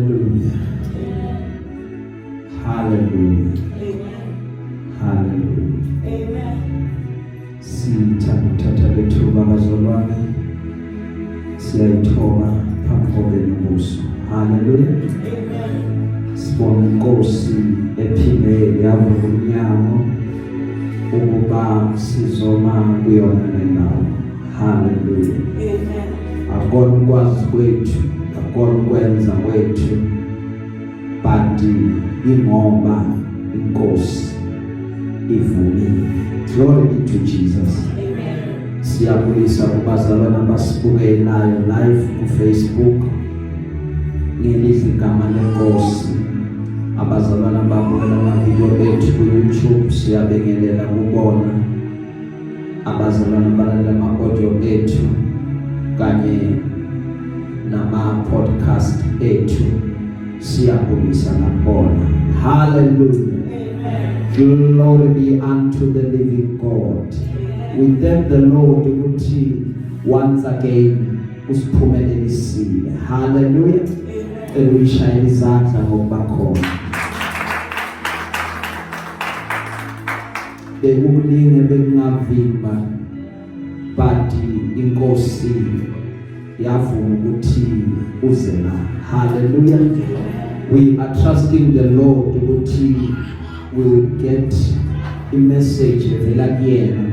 Hallelujah. Hallelujah. Amen. Hallelujah. Amen. Sithanda ukuthatha lethuba bazalwane. Siyayithoba phambi kobuso. Hallelujah. Amen. Sibonga inkosi ephinde yavula umnyango ukuba sizoma kuyona lendawo. Hallelujah. Amen. Akona ukwazi kwethu, akona ukwenza kwethu, but ingoba inkosi ivumile. Glory be to Jesus. Amen. Siyabulisa kubazalwana abasibukelayo live ku Facebook ngelihle igama lenkosi. Abazalwana babukela amavidiyo ethu ku YouTube, siyabingelela kubona. Abazalwana balalela ama-audio ethu kanye nama-podcast ethu, siyabulisa nakubona. Hallelujah. Amen. Glory be unto the living God. We thank the Lord ukuthi once again usiphumelelisile. Hallelujah. Amen. Cela uyishayele izandla ngokuba khona. Bekukuningi bekungavimba, but inkosi yavuma ukuthi uze la. Hallelujah. We are trusting the Lord ukuthi we will get a message evela kuyena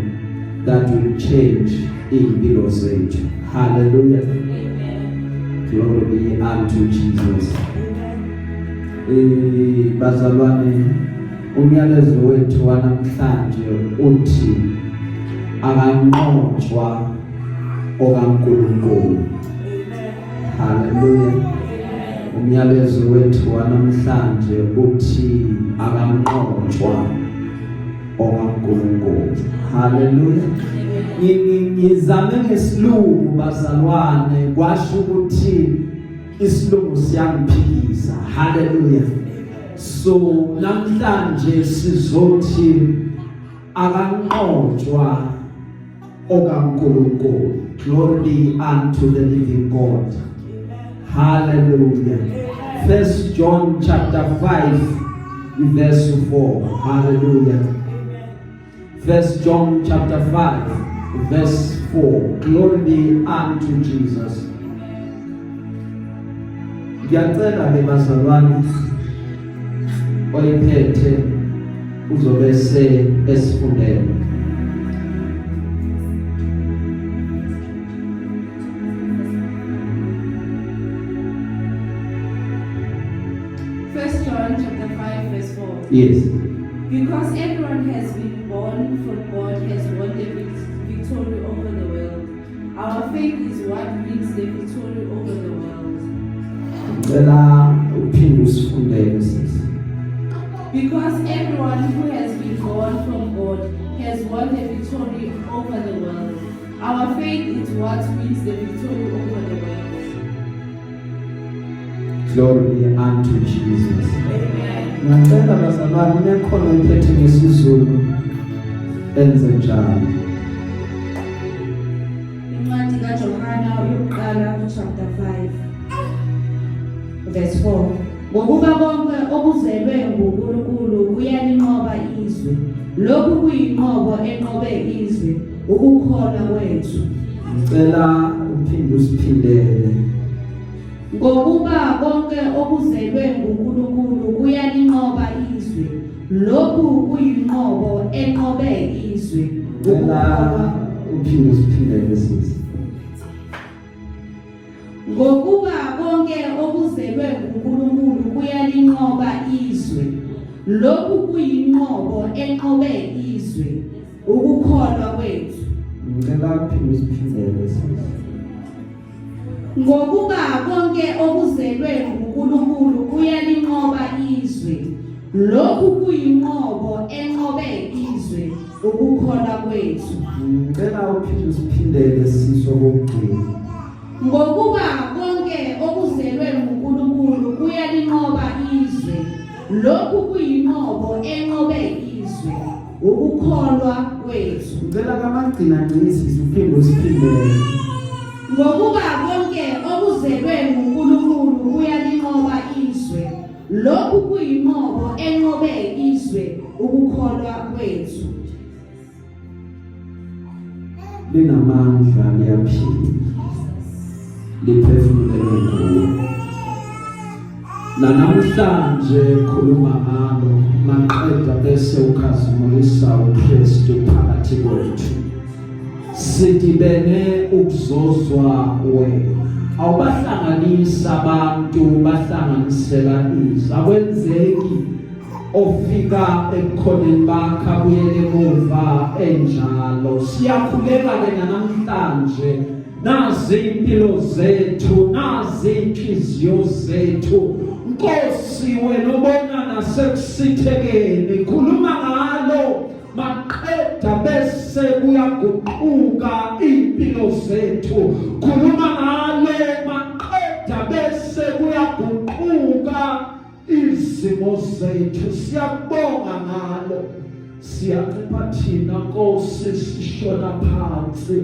that will change impilo zethu. Hallelujah. Amen. Glory be unto Jesus. Amen. Bazalwane, umyalezo wethu wanamhlanje uthi akanqotshwa okaNkulunkulu. Amen. Hallelujah. Amen. Umyalezo wethu wanamhlanje uthi akanqotshwa okaNkulunkulu. Hallelujah. Ngizame ngesilungu bazalwane, kwasho ukuthi isilungu siyangiphikisa. Hallelujah. So namhlanje sizothi akanqotshwa okaNkulunkulu. Glory be unto the living God. Hallelujah. First John chapter 5 verse 4. Hallelujah. First John chapter 5 verse 4. Glory be unto Jesus. Ngiyacela ke bazalwane, oyiphethe uzobe se esifundela. First John chapter 5 verse 4. Yes. Because everyone has been born from God has won the victory over the world. Our faith is what wins the victory over the world. Ngicela uphinde usifundele, sisi. Because everyone who has been born from God has won the victory over the world. Our faith is what wins the victory over the world. Glory be unto Jesus. Amen. Ngiyacela bazalwane, unekhona iphethe ngesiZulu enze njalo. Incwadi kaJohana yokuqala, chapter 5 verse 4. Ngokuba konke okuzelwe nguNkulunkulu kuyalinqoba izwe. Lokhu kuyinqobo enqobe izwe, ukukholwa kwethu. Ngicela uphinde usiphindele. Ngokuba konke okuzelwe nguNkulunkulu kuyalinqoba izwe. Lokhu kuyinqobo enqobe izwe, Ngicela ukukholwa. uphinde usiphindele, sisi. Ngokuba konke okuzelwe nguNkulunkulu kuyalinqoba izwe. Lokhu kuyinqobo enqobe izwe, ukukholwa kwethu. Ngicela uphinde usiphindele, sisi. Ngokuba konke okuzelwe nguNkulunkulu kuyalinqoba izwe. Lokhu kuyinqobo enqobe izwe, ukukholwa kwethu. Ngicela uphinde usiphindele, sisi, okugcina. Ngokuba konke okuzelwe nguNkulunkulu kuyalinqoba izwe. Lokhu kuyinqobo enqobe izwe, ukukholwa kwethu. Ngicela kamagcina ngcini, sisi, uphinde usiphindele. Ngokuba konke okuzelwe nguNkulunkulu kuyalinqoba Lokhu kuyinqobo enqobe izwe, ukukholwa kwethu. Linamandla, liyaphila, liphefumulelwe nguwe. Namhlanje khuluma ngalo, maqeda bese ukhazimulisa uKristu phakathi kwethu. Sidibene ukuzozwa wena. Awubahlanganisa abantu, bahlanganisela izwi. Akwenzeki ofika ebukhoneni bakhe abuyele emuva enjalo. Siyakhuleka ke namhlanje, nazi impilo zethu, nazi inhliziyo zethu, Nkosi. Wena ubona nasekusithekeni, khuluma ngalo, maqeda bese kuyaguquka impilo zethu. Khuluma ngalo, maqeda bese kuyaguquka izimo zethu. Siyabonga ngalo. Siyancipha thina, Nkosi, sishona phansi.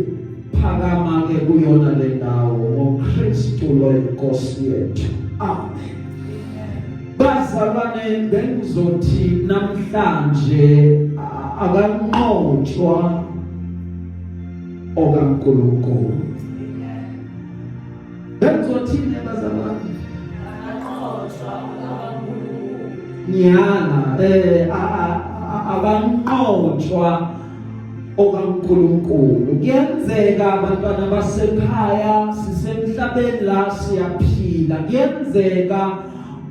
Phakama ke kuyona le ndawo ngoKristu lo inkosi yethu. Amen. Bazalwane, bengizothi namhlanje akanqotshwa okaNkulunkulu. Bengizothini, bazalwane? Ngiyala abanqotshwa okaNkulunkulu. Kuyenzeka, abantwana basekhaya, sisemhlabeni la, siyaphila. Kuyenzeka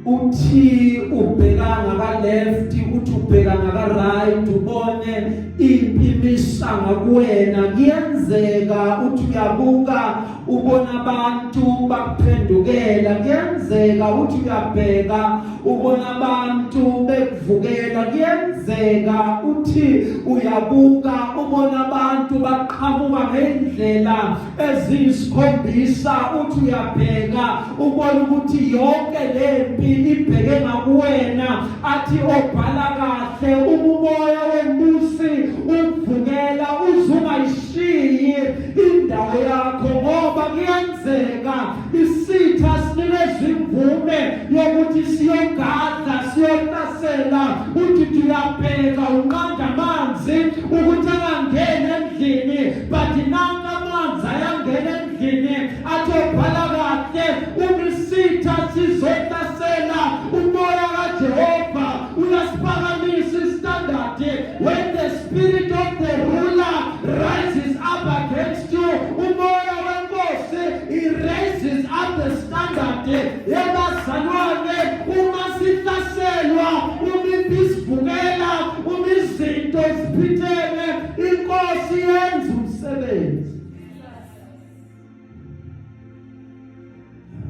uthi ubheka ngaka left, uthi ubheka ngaka right, ubone impi imisa ngakuwena. Kuyenzeka uthi uyabuka, ubona abantu bakuphendukela. Kuyenzeka uthi uyabheka, ubona abantu bekuvukela. Kuyenzeka uthi uyabuka, ubona abantu baqhamuka ngendlela eziyisikhombisa. Uthi uyabheka, ubona ukuthi yonke lempi ibheke ngakuwena. Athi obhala kahle, uma umoya wombusi ukuvukela, uzungayishiyi indawo yakho, ngoba kuyenzeka isitha sinikezwe imvume yokuthi siyogadla, siyohlasela. Uthi uyabheka, unqanda amanzi ukuthi angangeni endlini, but nanka amanzi ayangena endlini. Athi obhala kahle, uma isitha sizohlasela, umoya kaJehova uyasiphakamisa istandard. When the spirit of the ruler rises up against you, umoya wenkosi, he raises up the standard. Yebazalwane, uma sihlaselwa, uma impi isivukela, uma izinto ziphithene, inkosi yenza umsebenzi.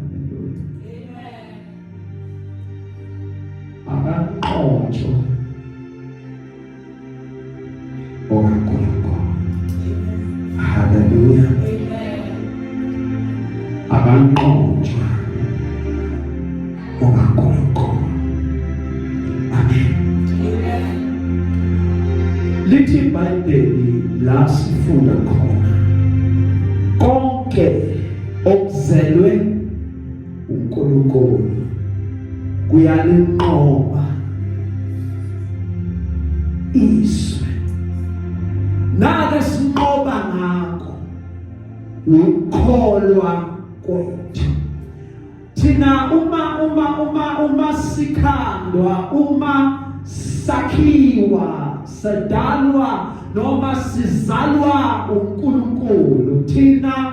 Hallelujah. Akanqotshwa okaNkulunkulu. Hallelujah. Akanqotshwa okaNkulunkulu. Amen. Lithi iBhayibheli la sifunda khona, konke okuzelwe uNkulunkulu kuyalinqoba izwe. Nake sinqoba ngakho ukukholwa kwethu thina. Uma sikhandwa, uma sakhiwa, sadalwa noma sizalwa uNkulunkulu, thina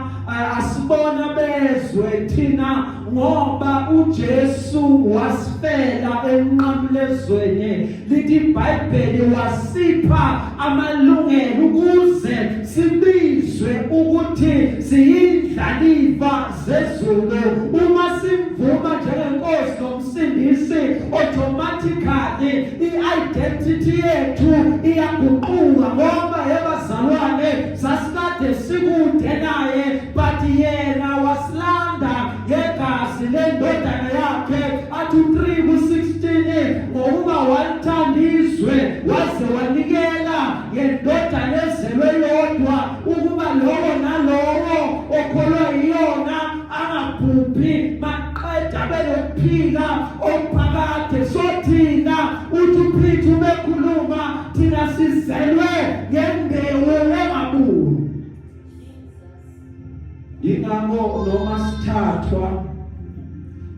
asibona bezwe thina, ngoba uJesu wasifela emnqamlezweni. Lithi iBhayibheli wasipha amalungelo ukuze sibizwe ukuthi siyindlalifa zezulu. Uma simvuma njengenkosi nomsindisi, automatically i-identity yethu iyaguquka, ngoba, yebazalwane, sasikade sikude naye, but yena wasilanda ngegazi lendodana yakhe. Athi u3 ku16, ngokuba walithanda izwe waze wanikela ngendodana ezelwe yodwa, ukuba lowo nalowo okholwa yiyona angabhubhi, maqeda. Babe nokuphila okuphakade. So thina, uthi uPeter ubekhuluma, thina sizelwe ngembewu engabuni. Ingakho noma sithathwa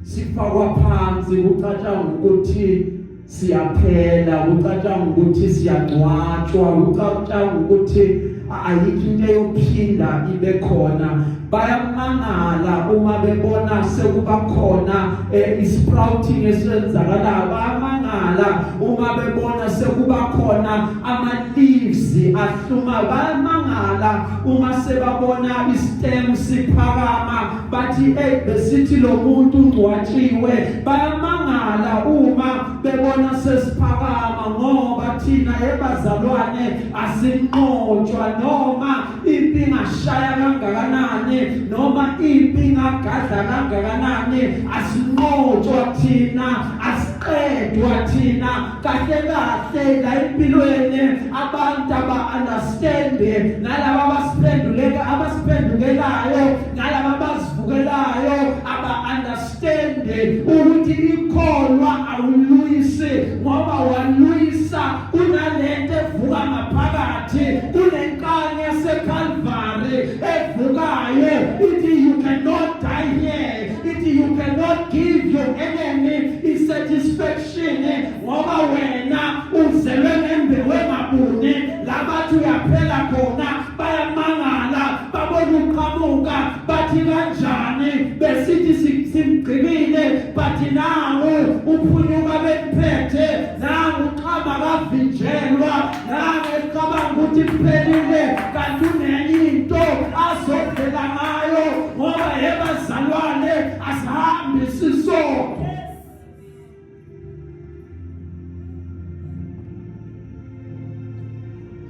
sifakwa phansi, kucatshanga ukuthi siyaphela, kucatshanga ukuthi siyangcwatshwa, kucatshanga ukuthi ayikho into eyophinda ibe khona. Bayamangala uma bebona sekuba khona isprouting esenzakalayo. Bayamangala uma bebona sekuba khona ama leaves ahluma. Bayamangala uma sebabona istem siphakama, bathi, "Hey, besithi lo muntu ungcwatshiwe." Bayamangala uma bebona sesiphakama, ngoba thina ebazalwane asinqotshwa. Noma impi ingashaya kangakanani, noma impi ingagadla kangakanani, asinqotshwa thina, asiqedwa thina. Kahle kahle la empilweni abantu aba understand, nalaba abasiphenduleka, abasiphendukelayo, nalaba abasivukelayo, aba understand ukuthi ikholwa awuluyisi, ngoba waluyisa kunalento evuka ngaphakathi, kunenkani yaseCalvary evukayo ithi, "You cannot die here." Ithi, "You cannot give your enemy isatisfaction, ngoba wena uzelwe ngembewu engabuni." Labathi uyaphela khona bayamangala, babona uqhamuka, bathi, "Kanjani? Besithi simgqibile, but nawu uphunyuka bemphethe, nangu uxhama kavinjelwa, nangu ecabanga ukuthi kuphelile, kanti unenye into azovela ngayo." Ngoba ebazalwane asihambi sisodwa.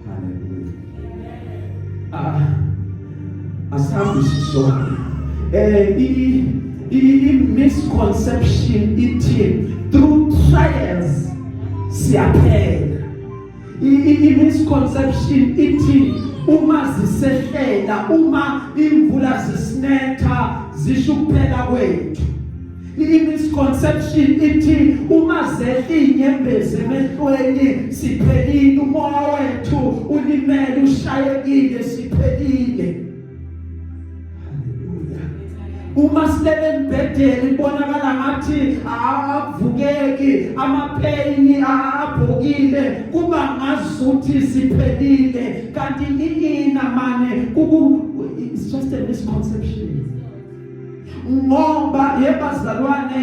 Hallelujah. Ah, asihambi sisodwa. I misconception ithi through trials siyaphela. I misconception ithi uma zisehlela, uma imvula zisinetha, zisho ukuphela kwethu. I-misconception ithi uma zehla inyembezi emehlweni, siphelile, umoya wethu ulimele, ushayekile, siphelile. Haleluya! Uma silele embhedeni kubonakala ngathi akuvukeki, amapain abhokile, kuba ngazuthi siphelile, kanti ina mane kuku it's just a misconception. Ngoba yebazalwane,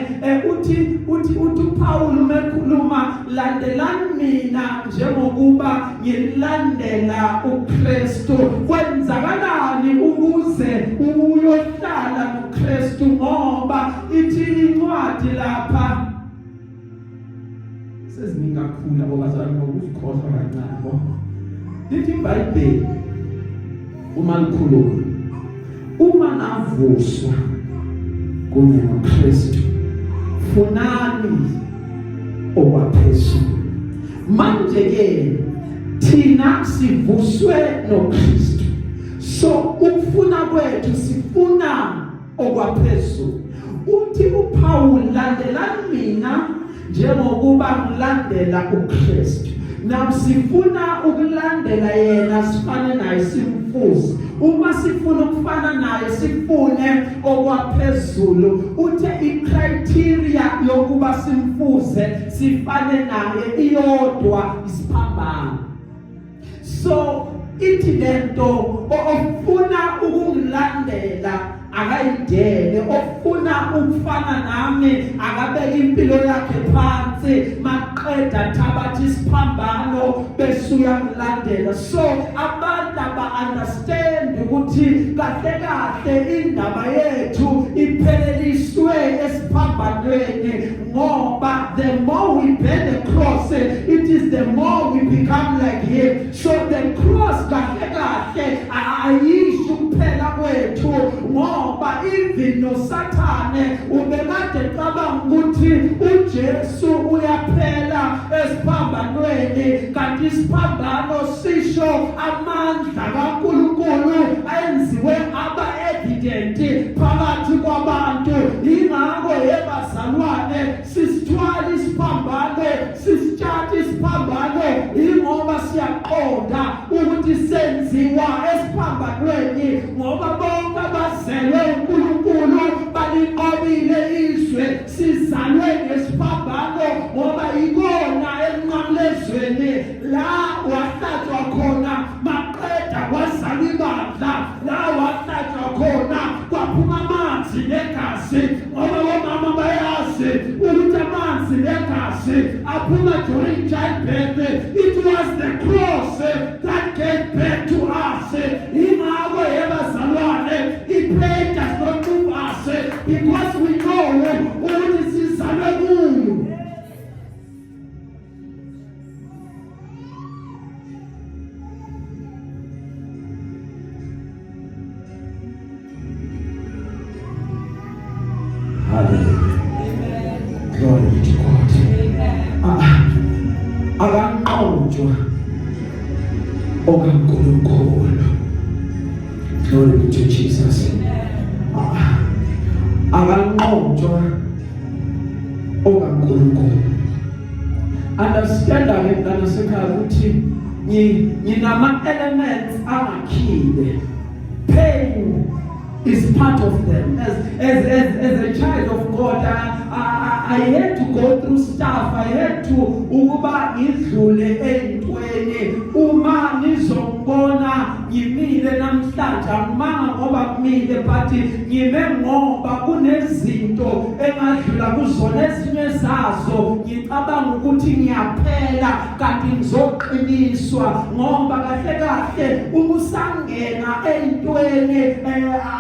uthi uPaul umekhuluma, "Landelani mina njengokuba ngilandela uKristu." Kwenzakalani ukuze uyohlala noKristu? Ngoba ithi incwadi lapha, seziningi kakhulu abo bazalwane, ngokuzikhohlwa kancane bo. Lithi iBhayibheli uma likhuluma, "Uma navuswa kunye noKristu, funani okwaphezulu." Manje ke thina sivuswe noKristu, so ukufuna kwethu sifuna okwaphezulu. Uthi uPaul, "Landelani mina njengokuba ngilandela uKristu." Now sifuna ukulandela yena, sifane naye, simfuze. Uma sifuna ukufana naye, sifune okwaphezulu. Uthe icriteria yokuba simfuze, sifane naye, iyodwa, isiphambano. So ithi lento, ofuna ukungilandela akayidele, ofuna ukufana nami akabeke impilo yakhe phansi, maqeda thabatha isiphambano bese uyangilandela. So abantu aba understand ukuthi kahle kahle indaba yethu ipheleliswe esiphambanweni, ngoba the more we bear the cross, it is the more we become like him. So the cross kahle kahle ayisho kuphela kwethu, ngoba even noSathane ubekade cabanga ukuthi uJesu uyaphela esiphambanweni, kanti isiphambano sisho amandla kaNkulunkulu ayenziwe aba evident phakathi kwabantu. Ingakho yebazalwane bazalwane sisithwala isiphambano, sisitshatha isiphambano, ingoba siyaqonda ukuthi senziwa esiphambanweni, ngoba bonke abazelwe uNkulunkulu balinqobile izwe. Sizalwe ngesiphambano ngoba ikona emnqamlezweni la wahlatshwa khona, maqeda kwazalwa ibandla, la wahlatshwa khona kwaphuma amanzi negazi, ngoba omama bayazi ukuthi amanzi negazi aphuma during childbirth. It was the cross that gave birth to us. Ingakho, yebazalwane, i-pain does not move us because we know ukuthi sizalwe kuyo. Hallelujah. Amen. Glory be to God. Amen. Ah, akanqotshwa okaNkulunkulu. Glory be to Jesus. Ah, akanqotshwa okaNkulunkulu. Understand ke, mntana sekhaya, ukuthi nginama elements angakhile. Pain is part of them. As a child of God, I had to go through stuff. I had to ukuba ngidlule eyintweni. Uma nizongibona ngimile namhlanje, angimanga ngoba kumile, but ngime ngoba kunezinto engadlula kuzona, ezinye zazo ngicabanga ukuthi ngiyaphela, kanti ngizoqiniswa, ngoba kahle kahle uma usangena eyintweni,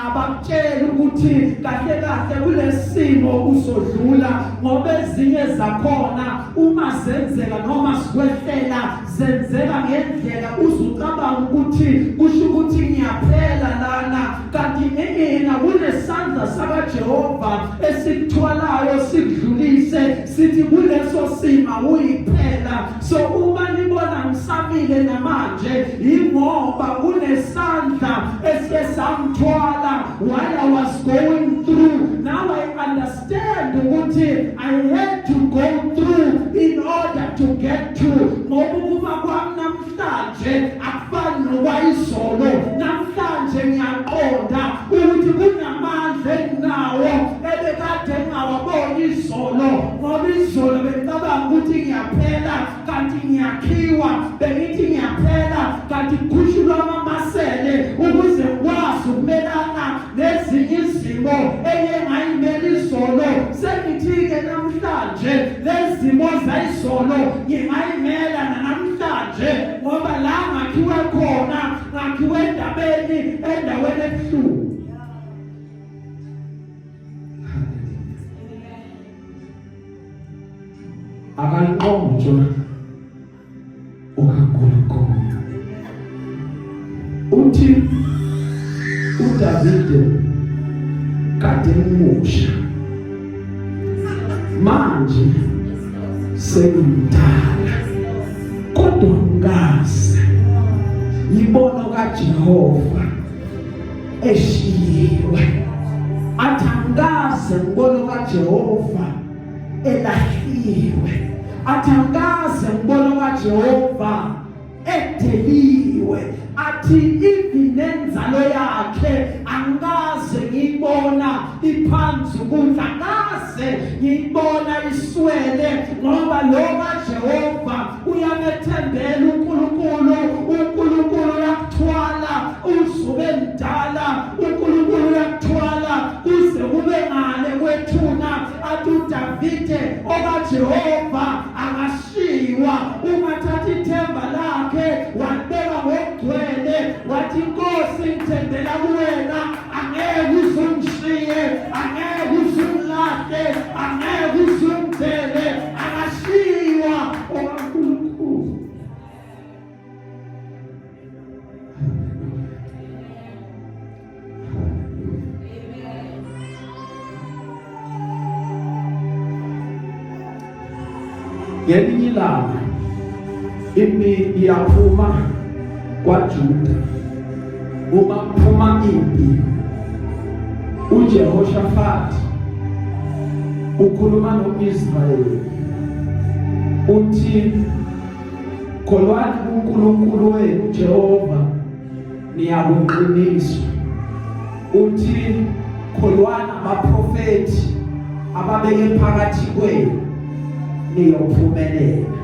abakutshela ukuthi kahle kahle kulesimo uzodlula, ngoba ezinye zakhona uma zenzeka noma sikwehlela, zenzeka ngendlela uzucabanga ukuthi kusho ukuthi ngiyaphela lana, kanti mina kunesandla sakaJehova esikuthwalayo sikudlulise, sithi kuleso sima uyiphela. So uma nibona ngisamile namanje, ingoba kunesandla esiye samthwala while I was going through. Now I understand ukuthi I had to go through in order to get to, ngoba ukuma kwami namhlanje akufani nokwayizolo. Namhlanje ngiyaqonda ukuthi kunamandla enginawo ebekade ngingawaboni izolo, ngoba izolo bengicabanga ukuthi ngiyaphela, kanti ngiyakhiwa. Bengithi ngiyaphela, kanti kukhushulwa amamasele ukuze ngikwazi ukumelana nezinye izimo enye ngayimela izolo. Sengithi-ke namhlanje lezimo zayizolo ngingayimela namhlanje, ngoba la ngakhiwe khona, ngakhiwe endabeni, endaweni ebuhlungu. Amen. Akanqotshwa okaNkulunkulu. Uthi uDavide kade emusha, manje sengimdala, kodwa ngaze ngibona kaJehova eshiyiwe. Athi angikaze ngibone kaJehova elahliwe, athi angikaze ngibone kaJehova edeliwe, athi even nenzalo yakhe angikaze ngiyibona iphansi ukudla, akaze ngiyibona iswele, ngoba lo kaJehova uyamethembela uNkulunkulu. uNkulunkulu uyakuthwala uzube mdala, uNkulunkulu uyakuthwala kuze kube ngale kwethuna. Athi uDavide okaJehova akashiwa. Ungathatha ithemba lakhe walibeka ngokugcwele, wathi, "Inkosi, ngithembela kuwena, angeke uzungishiye, angeke uzungilahle, angeke uzungidele." Akashiwa okaNkulunkulu. Amen. Ngelinye ilanga impi iyaphuma kwaJuda. Uma kuphuma impi, uJehoshaphat Ukhuluma noIsrayeli, uthi kholwani kuNkulunkulu wenu Jehova, niyakuqiniswa. Uthi kholwani abaprofeti ababeke phakathi kwenu, niyophumelela.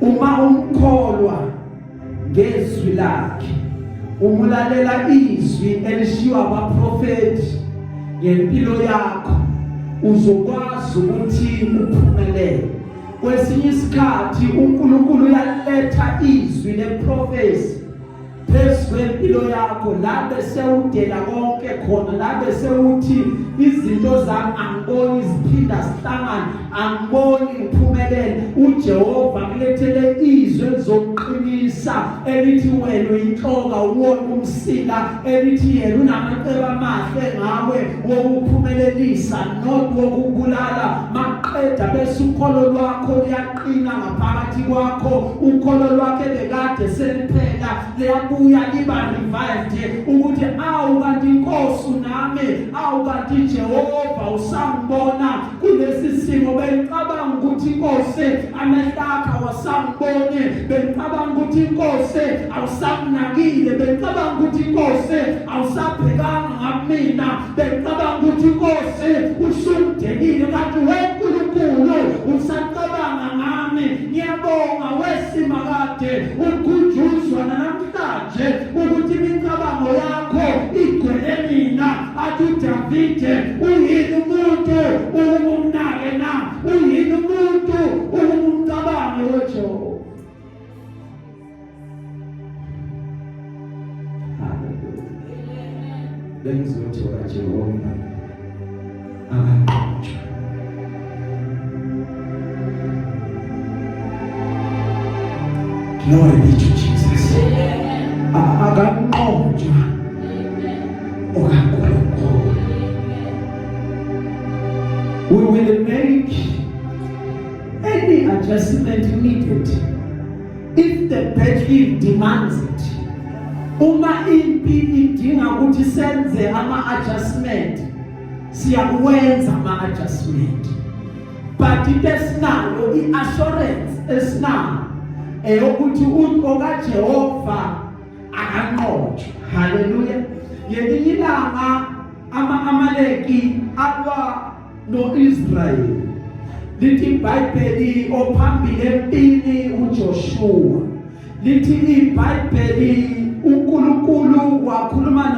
Uma umkholwa ngezwi lakhe, umulalela izwi elishiwa abaprofeti ngempilo yakho, uzokwazi ukuthi uphumelele. Kwesinye isikhathi uNkulunkulu uyaletha izwi leprofesi phezu kwempilo yakho, la bese udela konke khona, la bese uthi izinto zami angiboni ziphinda zihlangane, angiboni ngiphumelele. uJehova kulethele izwi elizokuqinisa, elithi wena uyinhloka, uwona umsila, elithi yena unamacebo amahle ngawe wokuphumelelisa, not wokubulala. Maqeda bese ukholo lwakho luyaqina ngaphakathi kwakho, ukholo lwakhe bekade seliphela liyabuya liba revived, ukuthi awu kanti inkosi nami, awu kanti Jehova usangibona kulesi simo. Bengicabanga ukuthi inkosi amehlo akhe awasangiboni, bengicabanga ukuthi inkosi awusanginakile, bengicabanga ukuthi inkosi awusabhekanga ngakumina, bengicabanga ukuthi inkosi usungidelile, kanti weNkulunkulu usacabanga ngami. Ngiyabonga wesimakade ukhunjuzwa namhlanje ukuthi imicabango yakho igcwele mina. Athi uDavide, uyini umuntu ukumnake na? Uyini umuntu ukumcabange weJehova? Bengizothi kaJehova akanqotshwa. Glory be to Jesus. Akanqotshwa okaNkulunkulu. We will make any adjustment needed if the battle demands it. Uma impi idinga ukuthi senze ama adjustment, siyakuwenza ama adjustment, but into esinayo, i-assurance esinayo eyokuthi okaJehova akanqotshwa. Haleluya. Ngelinye ilanga ama-Amaleki alwa no-Israyeli. Lithi iBhayibheli ophambili empini uJoshua. Lithi iBhayibheli uNkulunkulu wakhuluma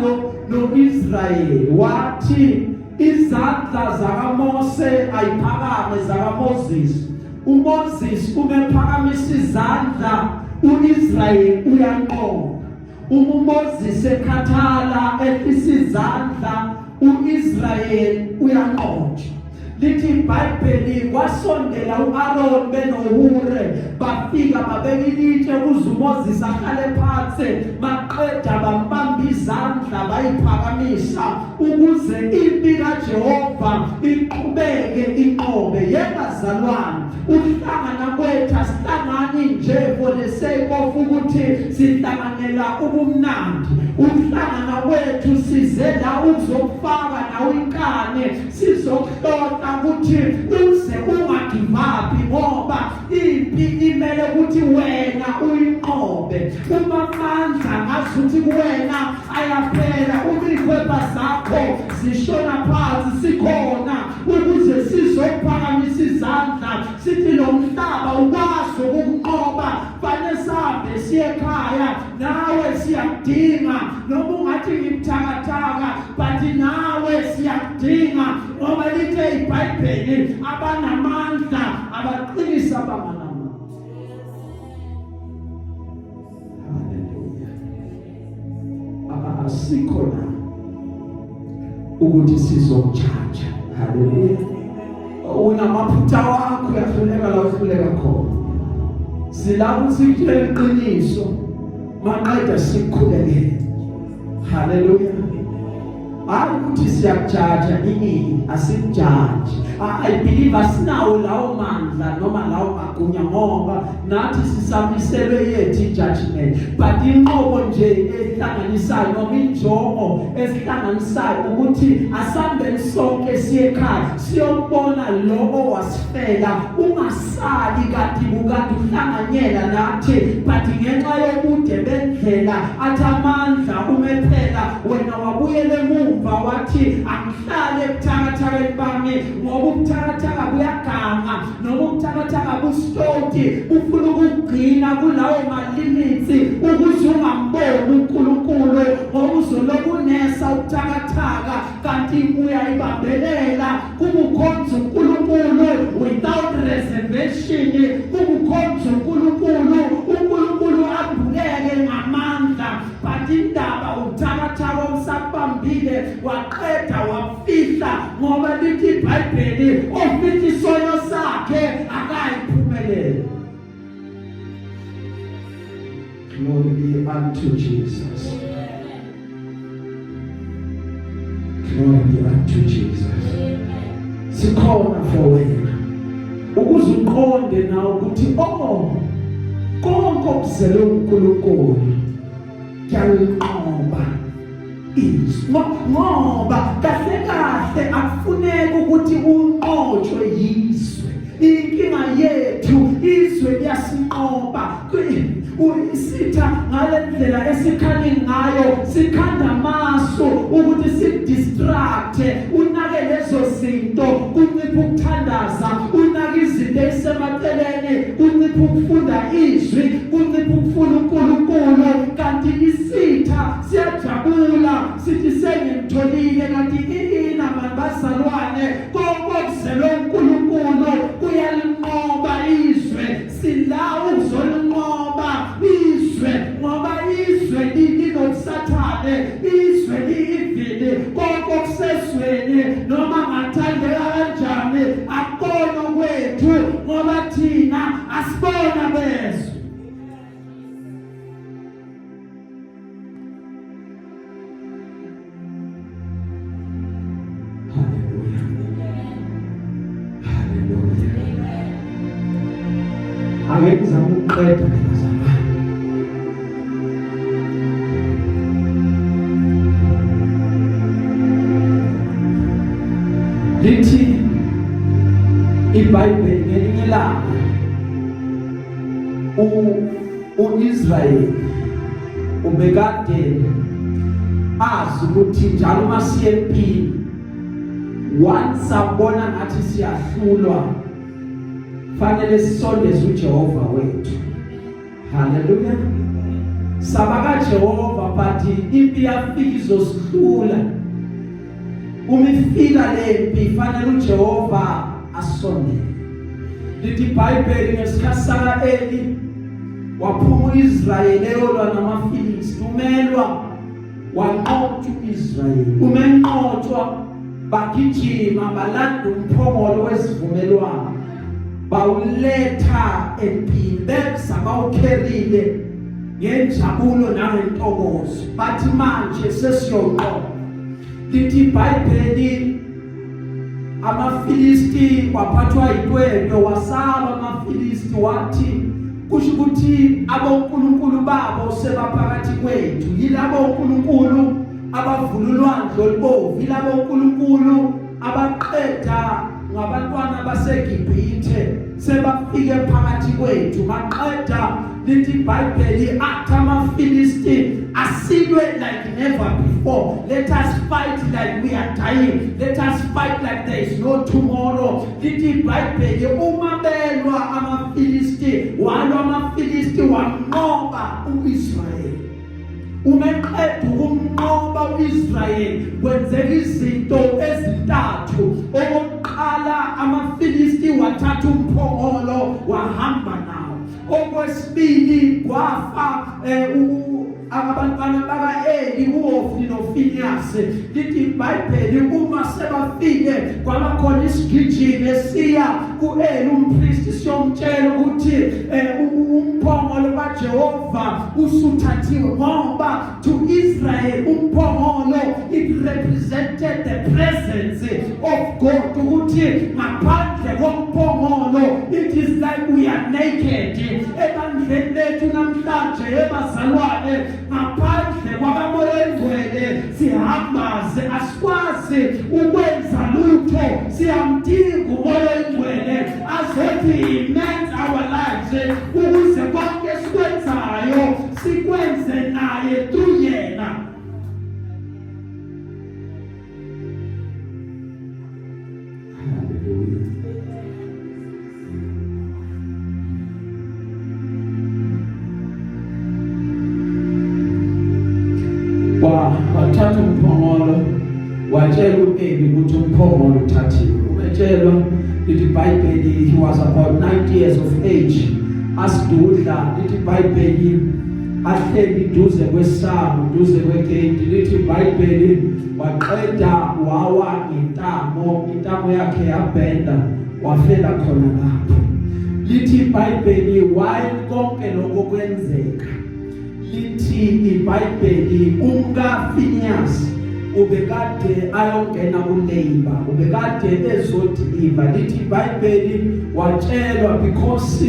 no-Israyeli wathi izandla zakaMose ayiphakame zakaMoses. uMoses umephakamisa izandla, uIsrayeli uyanqoba. Uma uMoses ekhathala ehlisa izandla, uIsrayeli uyanqotshwa. Lithi iBhayibheli kwasondela uAron benoHure, bafika babeka ilitshe ukuze uMoses ahlale phansi, baqeda bambamba izandla bayiphakamisa ukuze impi kaJehova iqhubeke inqobe. Yebazalwane, ukuhlangana kwethu asihlangani nje for the sake of ukuthi sihlanganela ubumnandi. Ukuhlangana kwethu size la ukuzokufaka nawe inkani, sizokuhlola ukuthi uze ungagive up, ngoba impi imele ukuthi wena uyinqobe. Uma amandla ngazuthi kuwena ayaphela, uma izikhwepha zakho zishona phansi, sikhona ukuze sizophakamisa izandla sithi lo mhlaba ukwazi ukukunqoba. Fanele sihambe siye ekhaya nawe, siyakudinga. Noma ungathi ngibuthakathaka, but nawe siyakudinga, ngoba lithe iBhayibheli abanamandla abaqinisa abanganamandla. Haleluya. Asikho la ukuthi sizokujaja. Haleluya. Unamaphutha wakho, uyahluleka la uhluleka khona. Sila ukuthi sikutshele iqiniso, maqeda sikukhulekele. Haleluya. Hayi ukuthi siyakujaja ini, asimjaji. I believe asinawo lawo mandla noma lawo magunya, ngoba nathi sisamiselwe yethu judgment, but inqobo nje ehlanganisayo noma injongo esihlanganisayo ukuthi asambeni sonke siye ekhaya siyobona lo owasifela. Ungasali kade bukade uhlanganyela nathi, but ngenxa yobude bendlela athi amandla umephela wena wabuyela emumva wathi angihlale ebuthakathakeni bami, ngoba ubuthakathaka buyaganga noma ubuthakathaka busitoti, bufuna ukugcina kulawo malimits ukuze ungamboni uNkulunkulu, ngoba uzoloku unesa ubuthakathaka kanti uyayibambelela kukukhonza uNkulunkulu without reservation, kukukhonza uNkulunkulu, uNkulunkulu ambuleke ngamandla. But indaba ubuthakathaka obusakubambile waqeda wafihla, ngoba lithi iBhayibheli ofihla isono sakhe akayiphumelela. Glory be unto Jesus. Glory be unto Jesus. Sikhona for wena ukuze uqonde nawe ukuthi oh, konke okuzelwe uNkulunkulu kuyalinqoba izwi, ngoba kahle kahle akufuneki ukuthi unqotshwe yizwe. Inkinga yethu, izwe liyasinqoba. Isitha ngale ndlela esikhani ngayo sikhanda amasu ukuthi sidistract, unake lezo zinto, kuncipha ukuthandaza, unake izinto ezisemaceleni, kuncipha ukufunda izwi, kuncipha ukufuna uNkulunkulu, kanti isitha siyajabula sithi sengimtholile. Kanti ina mani bazalwane, konke okuzelwe uNkulunkulu kuyalinqoba izwe. Sila ukuzolinqoba izwe, ngoba izwe linosathane, izwe liyivili. Konke okusezweni noma ngathandeka kanjani akukona kwethu, ngoba thina asibona bezwe. Hallelujah. Hallelujah. Ake ngizame ukuqeda ke bazalwane. Lithi iBhayibheli ngelinye ilanga uIsrayeli ubekade azi ukuthi njalo uma siye empini, once abona ngathi siyahlulwa, fanele sisondeze uJehova wethu. Haleluya! Saba kaJehova, but impi yafika izosihlula. Uma ifika lempi fanele uJehova asondele. Lithi iBhayibheli ngesikhathi saka-Eli waphuma uIsrayeli eyolwa namaFilisti, umelwa wanqotshwa uIsrayeli. Uma enqotshwa bagijima balanda umphongolo wesivumelwano bawuletha empini, beza bawukherile ngenjabulo nangentokozo, bathi manje sesiyonqoba. Lithi iBhayibheli amaFilisti waphathwa yintwento, wasaba amaFilisti, wathi kusho ukuthi abonkulunkulu babo sebaphakathi kwethu, yilabo onkulunkulu abavula ulwandle olubovu, yilabo onkulunkulu abaqeda ngabantwana baseGibhithe, sebafike phakathi kwethu. Maqeda lithi iBhayibheli athi amaFilisti asilwe like never before. Let us fight like we are dying. Let us fight like there is no tomorrow. Lithi iBhayibheli uma belwa amaFilisti, walwa amaFilisti wanqoba uIsrayeli. Uma eqeda ukumnqoba uIsrayeli kwenzeka izinto ezintathu. Okokuqala, amaFilisti wathatha umphongolo wahamba nawo. Okwesibili, kwafa abantwana baka-Eli, uHofni noFiniyase. Lithi iBhayibheli uma sebafike kwaba khona isigijimi esiya ku-Eli umpristi siyomtshela ukuthi umphongolo. kaJehova usuthathiwe, ngoba to Israel umphongolo it represented the presence of God, ukuthi ngaphandle komphongolo it is like we are naked. Ebandleni lethu namhlanje, ebazalwane, ngaphandle kwakaMoya oNgcwele sihambaze, asikwazi ukwenza lutho. Siyamdinga uMoya oNgcwele azothi imens our lives, ukuze konke esikwenzayo sikwenze naye through yena. Hallelujah. Wathatha umphongolo, watshela uEli ukuthi umphongolo uthathiwe. Umetshelwa, lithi iBhayibheli, he was about 90 years of age, asidudla, lithi iBhayibheli, ahleli duze kwesango, duze kwegate. Lithi iBhayibheli waqeda wawa ngentamo, intamo yakhe yabhenda, wafela khona lapho. Lithi iBhayibheli, while konke lokho kwenzeka, lithi iBhayibheli umka Phineas ubekade ayongena kulabor, ubekade ezodeliver. Lithi iBhayibheli watshelwa, because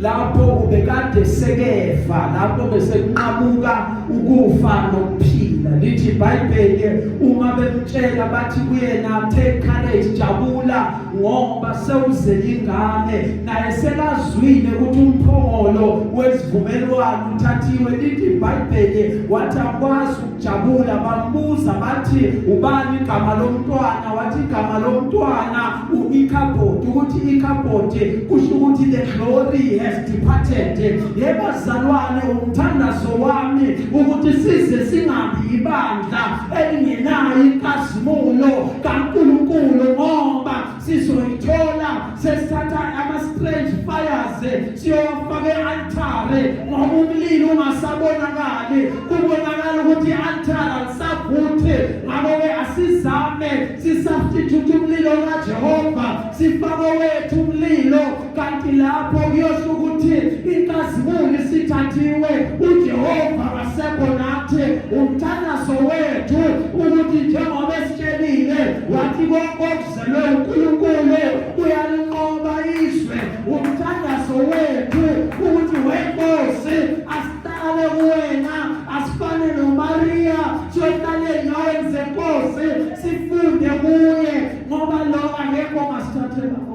lapho ubekade sekefa, lapho bese kunqamuka ukufa nokuphila. Lithi iBhayibheli uma bemtshela bathi kuyena, "Take courage, jabula, ngoba sewuzele ingane." Naye sekazwile ukuthi umphongolo wesivumelwano uthathiwe. Lithi iBhayibheli wathi akwazi ukujabula. Bambuza bathi, "Ubani igama lomntwana?" Wathi igama lomntwana uIkabod, ukuthi Ikabod kusho ukuthi the glory has departed. Yebazalwane, umthandazo wami ukuthi size singabi ibandla elingenayo inkazimulo kaNkuluNkulu, ngoba sizoyithola sesithatha ama strange fires siyowafaka e-altare, ngoba umlilo ungasabonakali, kubonakala ukuthi i-altare alisavuthi. Ngakho-ke asizame sisubstitute umlilo kaJehova, sifake wethu umlilo, kanti lapho kuyosho ukuthi inkazimulo isithathiwe, uJehova kasekho nathi. Umthandazo wethu ukuthi njengoba esitshelile wathi konke okuzelwe uNkulunkulu uyalinqoba izwe, umthandazo wethu ukuthi, wenkosi, asihlale kuwena, asifane noMaria, siyohlale enyaweni zenkosi, sifunde kuye, ngoba lo akekho ongasithathela khona.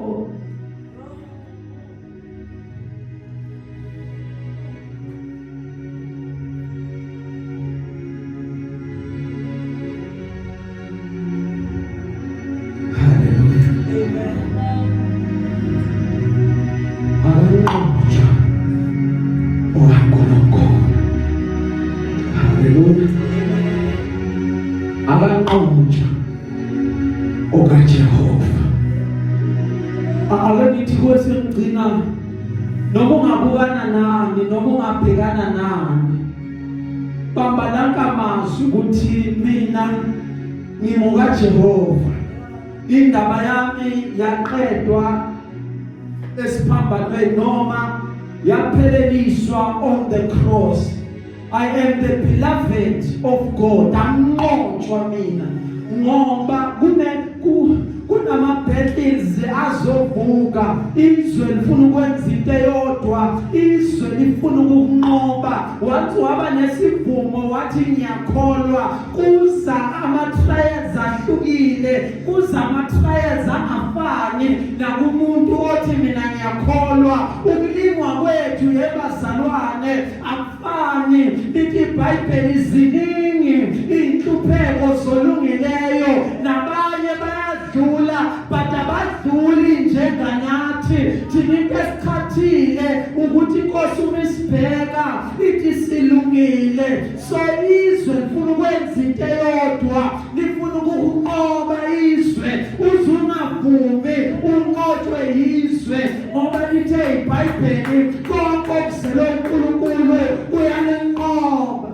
Hallelujah. Amen. Akanqotshwa okaNkulunkulu. Hallelujah. Akanqotshwa okaJehova. Ake ngithi kwesengigcina, noma ungabukana nani, noma ungabhekana nani, bamba lanka amazwi ukuthi mina ngingokaJehova, indaba yami yaqedwa esiphambanweni noma yapheleliswa on the cross. I am the beloved of God. Anqotshwa mina, ngoba kunama battles azovuka. Izwe lifuna ukwenza into eyodwa, izwe lifuna ukunqoba. Wathi waba nesivumo, wathi ngiyakholwa, kuza ama trials ahlukile, kuza ama trials angafani nakumuntu othi mina ngiyakholwa. Ukulingwa kwethu, yebazalwane, akufani. Lithi iBhayibheli ziningi inhlupheko zolungileyo, nabanye bayadlula, but abadluli njenganathi thina. Into esichathile ukuthi inkosi uma isibheka ithi silungile. So izwe lifuna ukwenza into eyodwa, lifuna ukukunqoba izwe. Uze ungavumi unqotshwe yizwe, ngoba lithe iBhayibheli konke okuzelwe uNkulunkulu uyalenqoba.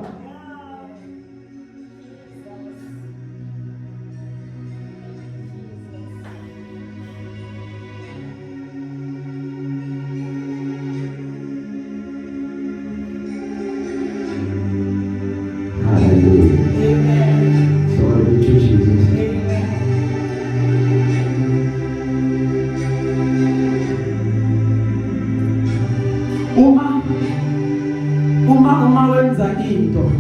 Bazokwenza into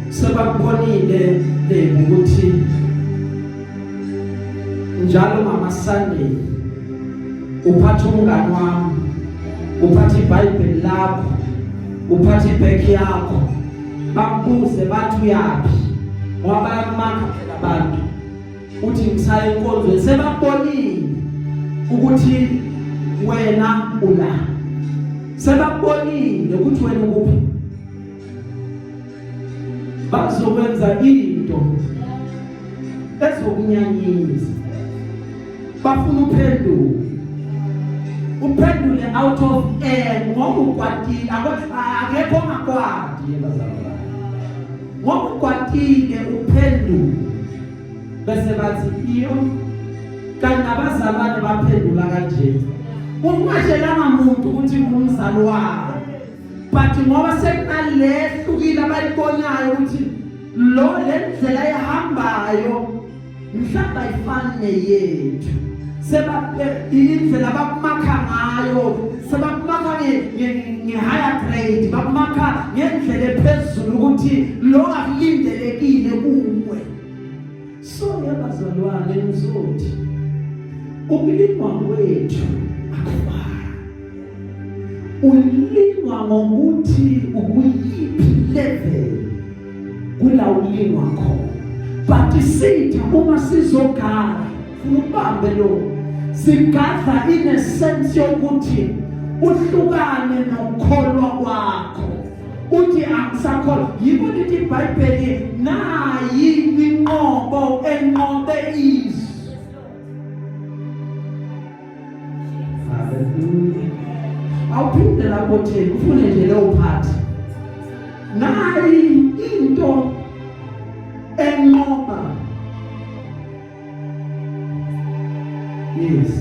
sebakubonile lebu ukuthi njalo ngama Sunday uphatha umngani wami, uphatha iBhayibheli lakho, uphatha ibag yakho, bakubuze bathi uyaphi, ngoba bayakumakha phela abantu. Uthi ngisaya enkonzweni, sebakubonile ukuthi wena ula, sebakubonile ukuthi wena ukuphi. Bazokwenza into ezokunyanyisa, bafuna uphendule, uphendule out of air, ngoba ukwatile. Akekho ongakwati, bazalwane, ngoba ukwatile uphendule, bese bathi iyo. Kanti nabazalwane baphendula kanje, ungashelanga muntu ukuthi ngumzali wakhe, but ngoba sekunalehlukile abayibonayo ukuthi lo lendlela ehambayo mhlawumbe ayifani neyethu, seba indlela abakumakha ngayo, sebakumakha nge-higher grade, bakumakha ngendlela ephezulu ukuthi lo akulindelekile kuwe. So yabazalwane, ngizothi ukulingwa kwethu akufani. Ulingwa ngokuthi ukuyiphi level kula ulingwa khona, but sitha uma sizogadla, funa ukubambe lo sigadla in a sense yokuthi uhlukane nokukholwa kwakho, uthi angisakholwa. Yiko lithi iBhayibheli, nayi inqobo enqobe izwe. Haleluya. Awuphinde lapho theni ufune nje leyo part, nayi into enqoba. Yes.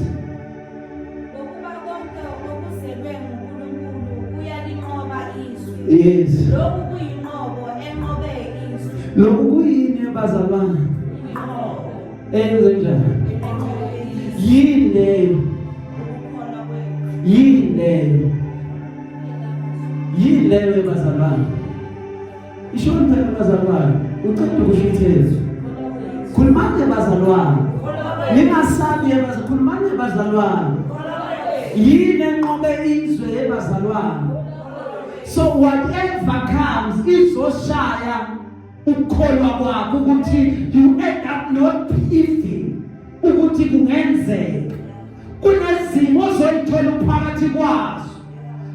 Ngokuba konke okuzelwe nguNkulunkulu kuyalinqoba izwe. Yes. Lokhu kuyinqobo enqobe izwe. Lokhu kuyini, bazalwane? Inqobo. Enze njani? Enqobe izwe. Yini leyo? Ukukholwa kwethu. Yini leyo? Yini leyo, bazalwane? Isho phela, bazalwane, uceda ukusho ithezu. Khulumani, bazalwane, ningasabi, bazalwane, khulumani, bazalwane. Yini enqobe izwe, bazalwane? So whatever comes izoshaya ukukholwa kwakho ukuthi you end up not believing ukuthi kungenzeka. Kunezimo ozoyithola uphakathi kwazo,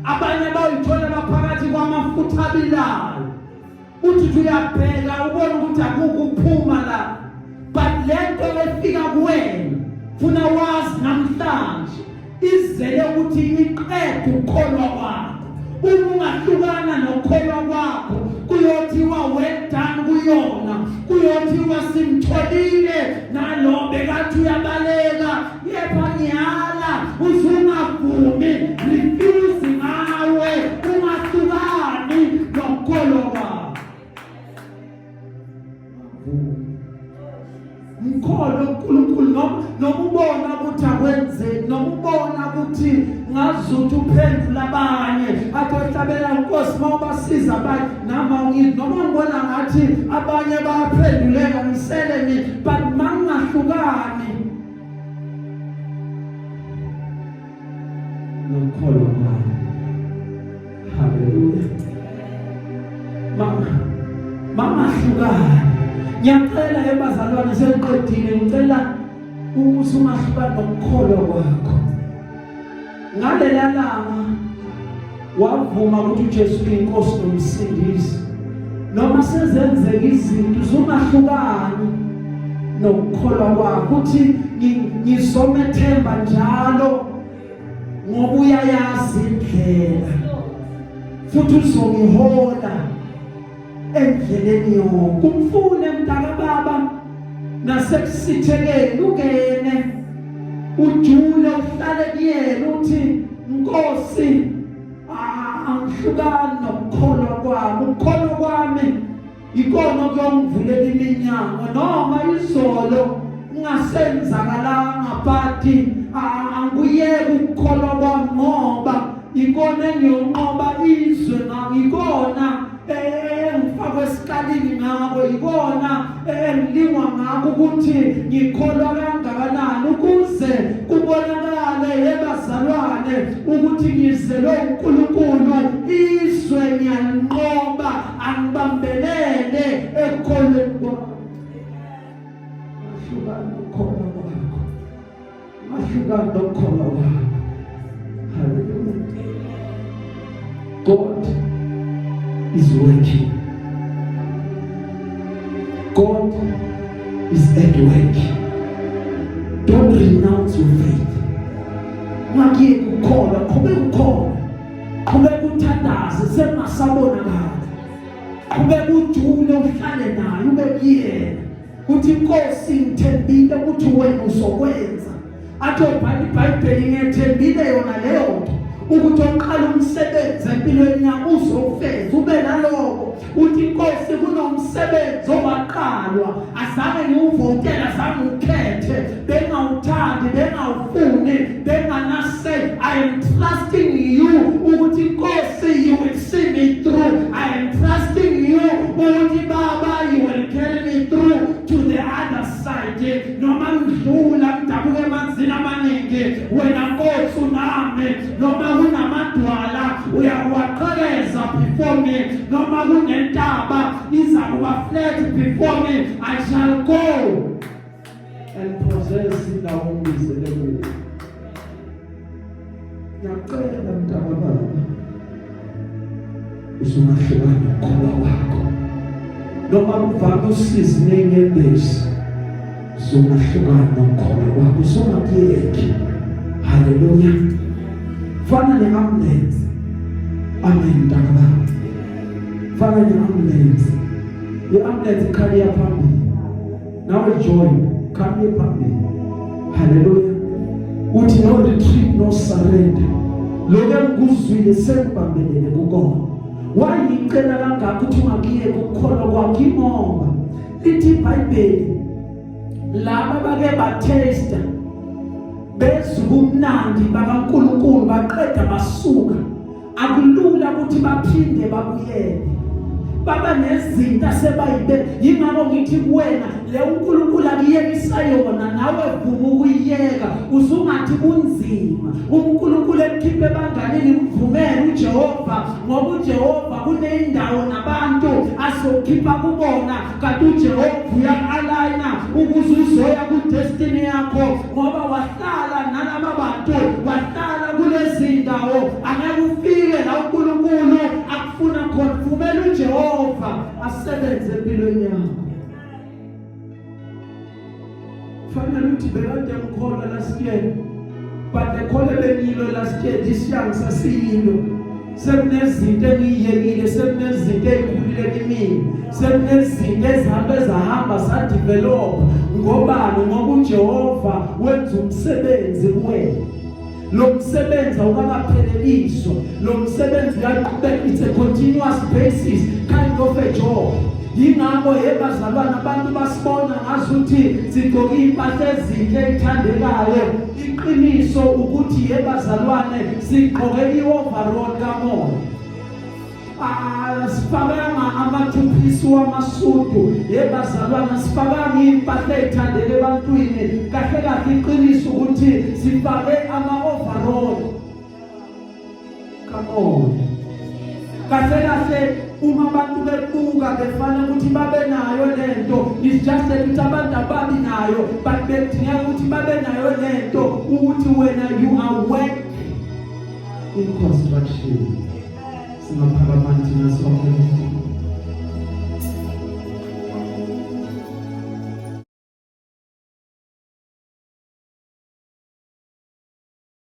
abanye bayithola baphakathi kwamafutha abilayo, uthi uyabheka ubone ukuthi akukho ukuphuma la, but lento efika kuwena, funa wazi namhlanje, izele ukuthi iqede ukukholwa kwakho. Uma ungahlukana nokukholwa kwakho, kuyothiwa well done kuyona, kuyothiwa simtholile nalo bekathi uyabaleka. Kepha ngiyala, uzungavumi, refuse ngawe, ungahlukani nokukholwa kwakho. Mkholo uNkulunkulu, noma ubona ukuthi akwenzeki, noma ubona ukuthi ngazuthi uphendula abanye athi ohlabela inkosi mawubasiza abanye, nami awungithi, noma ngibona ngathi abanye bayaphenduleka, ngisele mina, but mangingahlukani nokukholwa kwami. Haleluya. Mama, mangahlukani, ngiyacela ebazalwane, sengiqedile, ngicela ukuthi ungahlukani nokukholwa kwakho. Ngalela langa wavuma ukuthi uJesu uyinkosi nomsindisi, noma sezenzeka izinto, usungahlukani nokukholwa kwakho, uthi ngizomethemba njalo ngoba uyayazi indlela futhi uzongihola endleleni yonke. Umfune, mntaka baba, nasekusithekeni ungene ujule, uhlale kuyena, uthi Nkosi, angihlukani nokukholwa kwami, ukukholwa kwami ikona kuyongivulela iminyango, noma izolo kungasenzakalanga, but angikuyeki ukukholwa kwami ngoba ikona engiyonqoba izwe, ngikona. Yikona engilingwa ngakho ukuthi ngikholwa kangakanani, ukuze kubonakale yebazalwane ukuthi ngizelwe uNkulunkulu, izwe ngiyalinqoba, angibambelele ekukholweni kwami. Hlukana ukukholwa kwakho, mahlukana nokukholwa kwakho. Hallelujah. God is working. God is at work. Don't renounce your faith. Ungakuyeki ukukholwa, qhubeka ukukholwa, qhubeka uthandaze sengasabonakala, qhubeka ujule, uhlale naye, ube kuyena, uthi, "Inkosi, ngithembile ukuthi wena uzokwenza." Athi obhala iBhayibheli, "Ngethembile yona leyo nto, ukuthi oqala umsebenzi empilweni yami uzofeza." Ube naloko, uthi, "Inkosi, kunomsebenzi owaqalwa, azange ngiwuvotele, azange ukhethe, bengawuthandi, bengawufuni, benganase. I am trusting you ukuthi, Inkosi, you will see me through. I am trusting you ukuthi, Baba, you will carry me through to the other side. Noma ngidlula ngidabuka emanzini amaningi, wena Nkosi unami. Noma kunamadwala, uyakuwaqhekeza before me. Noma kunentaba, iza kuba flat before me. I shall go and possess indawo ongibizele kuyo." Ngiyacela, mntaka baba, usungahlukani nokukholwa kwakho. Noma kuvame usizi nenyembezi, usungahlukani nokukholwa kwakho, usungakuyeki. Haleluya. Fana ne-ambulance. Amen, mntaka baba. Fana ne-ambulance. I-ambulance ikhaliya phambili, nawe join, khaliye phambili. Haleluya. Uthi, "No retreat, no surrender. Lokho engikuzwile sengibambelele kukona." Why ngicela kangaka ukuthi ungakuyeki ukukholwa kwakho? Ingoba lithi iBhayibheli, laba bake ba-taste, bezwa ubumnandi bakaNkuluNkulu, baqeda basuka, akulula ukuthi baphinde babuyele. Baba nezinto asebayibe. Yingakho ngithi kuwena, le uNkulunkulu akuyekisa yona, nawe vuma ukuyiyeka. Usungathi kunzima uNkulunkulu ekukhiphe ebanganini, mvumele uJehova, ngoba uJehova kunendawo nabantu azokhipha kubona. Kanti uJehova uyaku-aligna ukuze uzoya ku-destiny yakho, ngoba wahlala nalaba bantu, wahlala kulezi ndawo, angeke ufike la uNkulunkulu akufuna khona. Vumela uJehova asebenze empilweni yakho. Fanele uthi, "Bekade ngikholwa last year, but le khole bengiyilo last year, this year ngisasiyilo. Sekunezinto engiyiyekile, sekunezinto ezikhulile kimi, sekunezinto ezihambe zahamba za-develop." Ngobani? Ngoba uJehova wenza umsebenzi kuwena. Lo msebenzi awukakapheleliswa, lo msebenzi uyaqhubeka. It's a continuous basis kind of a job. Yingakho, yebazalwane, abantu basibona ngazuthi sigqoke impahla ezinhle ezithandekayo. Iqiniso ukuthi, yebazalwane, sigqoke i-overall kamoya. Asifakanga ama-two piece wamasudu, yebazalwana, sifakanga impahla ey'thandele ebantwini. Kahle kahle, iqiniso ukuthi sifake ama-overall kamoya. Kahle kahle, uma abantu bebuka, befana ukuthi babe nayo lento. It's just that ukuthi abantu ababi nayo, but bedingeka ukuthi babe nayo lento, ukuthi wena you are work in construction. Singaphakama thina sonke.